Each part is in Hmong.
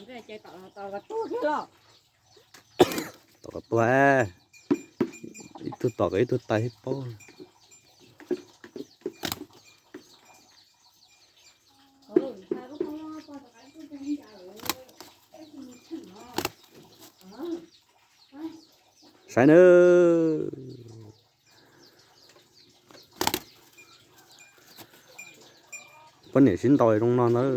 Tom tuag, ib tug tom kom ib tug tais thiab paub. Saib nawb. Poj niam sib ntaus zoo no ntag.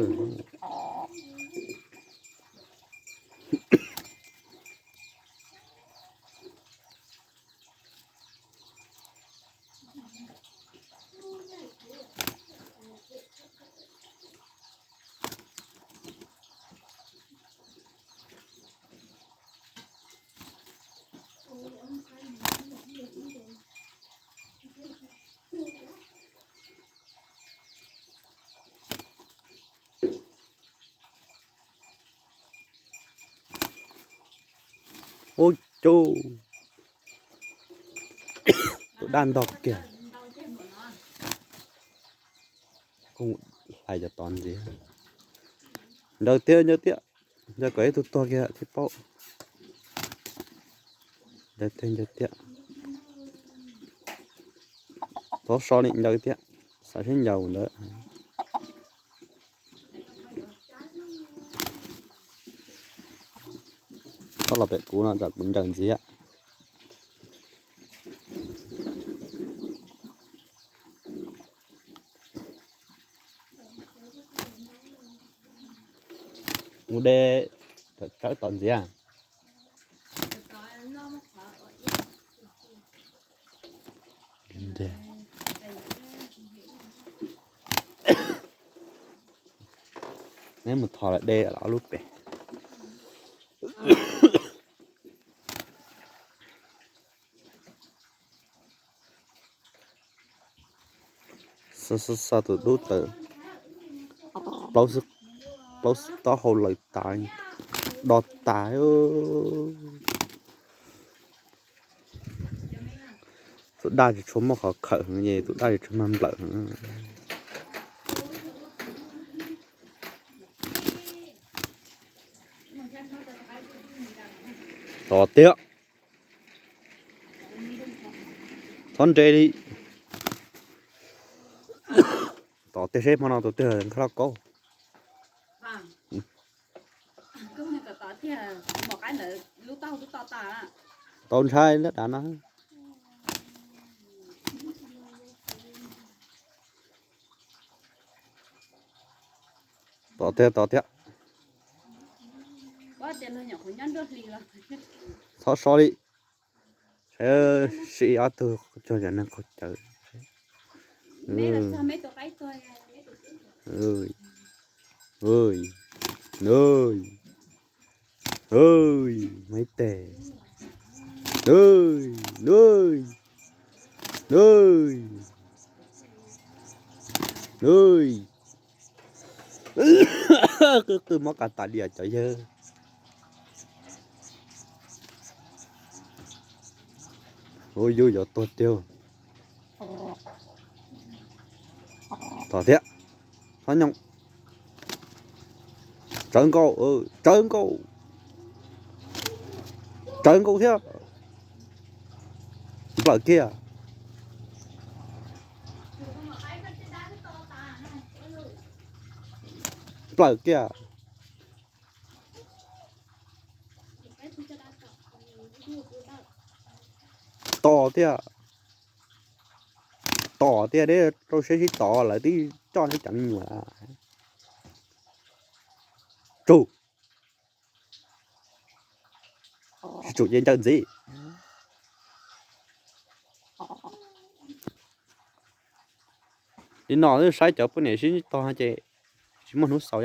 Ub, tus daj ntog kiag. Kuj hlais cov tod ntxiv. Ncaws tiag, ncaws tiag. Ncaws kom ib tug tuag kiag thiaj paub. Ncaws tiag, ncaws tiag. Txhob so li, ncaws tiag. Xav sib ncaws ntawd. Txhob los pem kuv no tsam kuv ncaws ntxiv. Mus de, tsawb tom ntxiv. Neb mus thov lawv de los ob lub pem. Xa xa xa tus dub tawm plaub xwb, taub hau lawm tas, do tas. Tus daj tsis tshua muaj qhov khawm heev, tus daj tsis tshua mag nplawm heev. Tom tiag. Txhob nres li. Tom tiag seb hmo no tus twg nkag lauj kaub. Tau ntshai lab dav no. Tom tiag, tom tiag. Txhob so li. Saib, sim ob tug cog cov neeg qaug cawv. Muaj ib teg. Qw qw mob qas tas li os cov yawg. Ua yus yuav tuag tiag. Tom thiab. Txhob nyooj. Tsawv nkaus, tsawv nkaus. Tsawv nkaus thiab. Nplawm kiag. Nplawm kiag. Tom thiab. Tom thiab, deb rau siab sib tom lawm twb coj neb cov me nyuam. Tsum. Tsis tsum ces ncaws ntxiv. Li no saib cov poj niam sib tog ces tsis muaj hnub xaus yom.